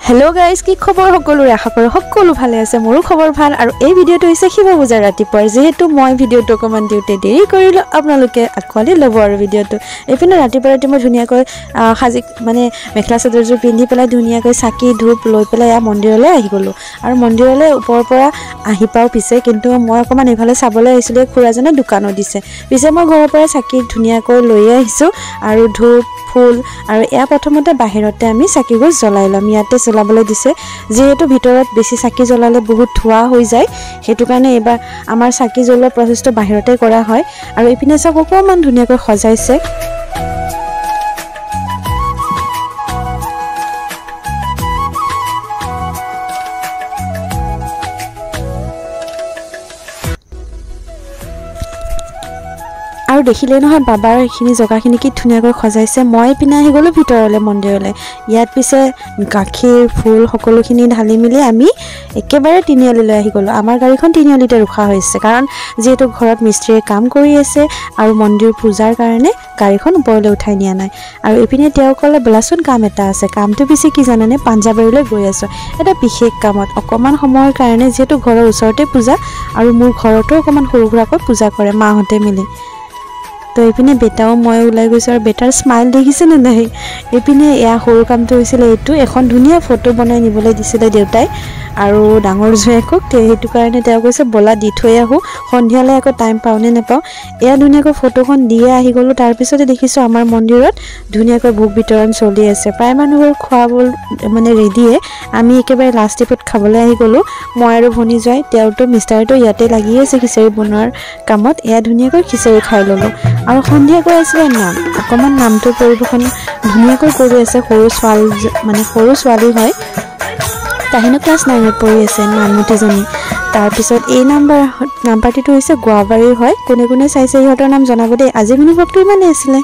Hello' guys, কি খবৰ সকলোৰে? আশা কৰোঁ সকলো ভালে আছে। মোৰো খবৰ ভাল। আৰু এই ভিডিঅ'টো হৈছে শিৱ পূজাৰ ৰাতিপুৱাৰ। যিহেতু মই ভিডিঅ'টো অকণমান দিওঁতে দেৰি কৰিলোঁ, আপোনালোকে আঁকোৱালি ল'ব আৰু ভিডিঅ'টো। এইপিনে ৰাতিপুৱা ৰাতি মই ধুনীয়াকৈ সাজি মানে মেখেলা চাদৰযোৰ পিন্ধি পেলাই ধুনীয়াকৈ চাকি ধূপ লৈ পেলাই এয়া মন্দিৰলৈ আহি গ'লোঁ। আৰু মন্দিৰলৈ ওপৰৰ পৰা আহি পাওঁ পিছে, কিন্তু মই অকণমান এইফালে চাবলৈ আহিছিলোঁ, খুৰাজনে দোকানো দিছে। পিছে মই ঘৰৰ পৰা চাকি ধুনীয়াকৈ লৈয়ে আহিছোঁ আৰু ধূপ ফুল। আৰু এয়া প্ৰথমতে বাহিৰতে আমি চাকিগছ জ্বলাই ল'ম। ইয়াতে জ্বলাবলৈ দিছে, যিহেতু ভিতৰত বেছি চাকি জ্বলালে বহুত ধোঁৱা হৈ যায়, সেইটো কাৰণে এইবাৰ আমাৰ চাকি জ্বলোৱা প্ৰচেছটো বাহিৰতে কৰা হয়। আৰু এইপিনে চাওক অকণমান ধুনীয়াকৈ সজাইছে। আৰু দেখিলেই নহয় বাবাৰ এইখিনি জেগাখিনি কি ধুনীয়াকৈ সজাইছে। মই এইপিনে আহি গ'লোঁ ভিতৰলৈ মন্দিৰলৈ। ইয়াত পিছে গাখীৰ ফুল সকলোখিনি ঢালি মেলি আমি একেবাৰে তিনিআলিলৈ আহি গ'লোঁ। আমাৰ গাড়ীখন তিনিআলিতে ৰখা হৈছে, কাৰণ যিহেতু ঘৰত মিস্ত্ৰীয়ে কাম কৰি আছে আৰু মন্দিৰ পূজাৰ কাৰণে গাড়ীখন ওপৰলৈ উঠাই নিয়া নাই। আৰু এইপিনে তেওঁ ক'লে বোলাচোন কাম এটা আছে। কামটো পিছে কি জানেনে, পাঞ্জাবাৰীলৈ গৈ আছোঁ এটা বিশেষ কামত, অকণমান সময়ৰ কাৰণে, যিহেতু ঘৰৰ ওচৰতে পূজা আৰু মোৰ ঘৰতো অকণমান সৰু সুৰাকৈ পূজা কৰে মাহঁতে মিলি। তো এইপিনে বেটাও মই ওলাই গৈছোঁ আৰু বেটাৰ স্মাইল দেখিছেনে নাই? এইপিনে এয়া সৰু কামটো হৈছিলে এইটো, এখন ধুনীয়া ফটো বনাই নিবলৈ দিছিলে দেউতাই আৰু ডাঙৰ জোঁৱায়েকক। সেইটো কাৰণে তেওঁ কৈছে ব'লা দি থৈ আহোঁ, সন্ধিয়ালৈ আকৌ টাইম পাওঁ নে নাপাওঁ। এয়া ধুনীয়াকৈ ফটোখন দিয়ে আহি গ'লোঁ। তাৰপিছতে দেখিছোঁ আমাৰ মন্দিৰত ধুনীয়াকৈ ভোগ বিতৰণ চলি আছে। প্ৰায় মানুহবোৰ খোৱাব মানে ৰেডিয়ে। আমি একেবাৰে লাষ্ট ষ্টেপত খাবলৈ আহি গ'লোঁ, মই আৰু ভনী জোঁৱাই। তেওঁতো মিষ্টাৰটো ইয়াতে লাগি আছে খিচিৰি বনোৱাৰ কামত। এয়া ধুনীয়াকৈ খিচিৰি খাই ল'লোঁ। আৰু সন্ধিয়া গৈ আছিলে নাম, অকণমান নামটো পৰিৱেশন ধুনীয়াকৈ কৰি আছে। সৰু ছোৱালী মানে সৰু ছোৱালী হয়, তাহিনো ক্লাছ 9ত পঢ়ি আছে নামতীজনী। তাৰপিছত এই নাম্বাৰটিটো হৈছে গোৱাবাৰীৰ হয়। কোনে কোনে চাইছে সিহঁতৰ নাম জনাব দেই। আজি মিনি ব্লগটো ইমানেই আছিলে।